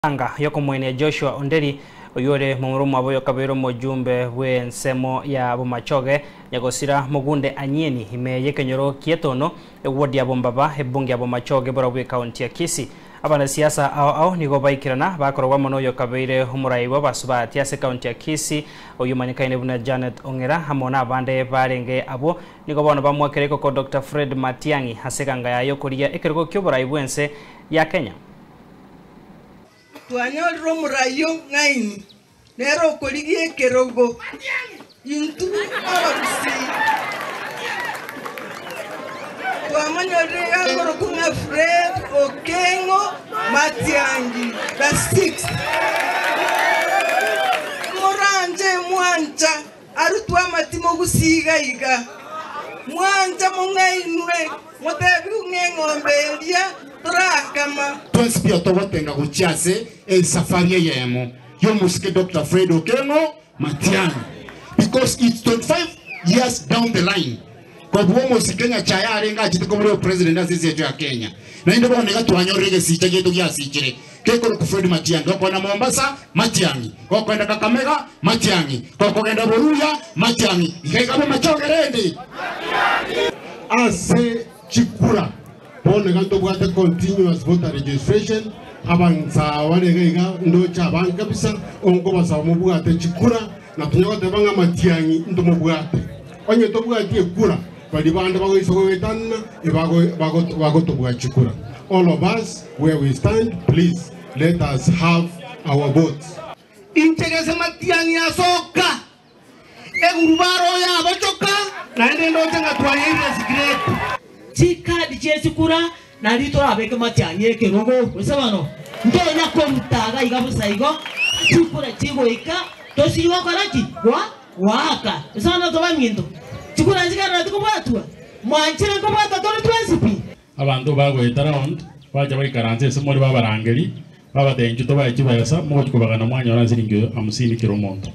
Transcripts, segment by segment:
Anga y'okomoenia Joshua Onderi, oyio ore momura omwabo oyokabeire omojumbe bw'ensemo ya Bomachoge, Nyagosira Mogunde Anyieni, ime y'ekenyoro ki'Etono, eward ya Bombaba, ebunge ya Bomachoge borobwo ekaunti ya Kisii. Abanasiasa ao ao nigo baikerana bakorogwa amo noyokabeire omorai bw'abasubati ase ekaunti ya Kisii, oyio omanyekaine buna Janet Ong'era amo nabande barenge abwo. Nigo bono bamoakera ekoko Doctor Fred Matiang'i ase eganga yaye y'okorigia ekerogo ki'oborai bw'ense ya Kenya. Twanyorire omorai ong'aini, nere okorigia ekerogo. Intwe abagusii twamonyorire iga akorokwa ng'a Fred Okengo Matiangi the sixth. Moranche mwancha arutwe amatimo gusii iga iga. Mwancha mong'ainwe. Motebiwe ng'a eng'ombe eria torakama. Twensi buya togotenga gochia ase esafari eyemo y'omosike Doctor Fred Okengo Matiang'i because it's 25 years down the line kobua omosike Nyachae arenge achete kobua obopresident ase ense yaito ya Kenya. Naende bono iga twanyorire egesicha giaito giasichire gekorokwa Fred Matiang'i gokoenda Mombasa Matiang'i, gokoenda Kakamega Matiang'i, gokogenda Boruya Matiang'i, iga iga bomachoge rende. Ase chikura bono iga ntobwate continuous voter registration, abansa bare iga iga ndoche abange kabisa, onkobasaba mobwate chikura na tonya goteba ng'a Matiang'i ntomobwate. Onye tobwati ekura, baria bande bagoisa goetanana ebago bagotobua chikura. All of us where we stand please let us have our votes. Inche gese Matiang'i asoka, Egurubaro yabochoka, naende ndoche ng'a twayeire esikireti. Chikadi chi'echikura nario torabeke matiang'i ekerogo, gose bono ntonya koruta iga iga bosa igo, chikura chigoika tosie gokora ki? Goaka. Gose bono tobaminto, chikura nchigenderereti kobwatwa? Mwanchire nkobwatwa tore twensi pi? Abanto bagoeta round, bacha baikaransa ase more babarangeri, babatebia inchuo tobae chibesa, mogochia kobagana mwanyora nsiringi hamsini kera omonto.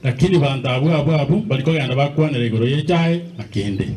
Lakini banto abwo abwo abwo mbari kogenda bakwanera igoro y'echae na kende.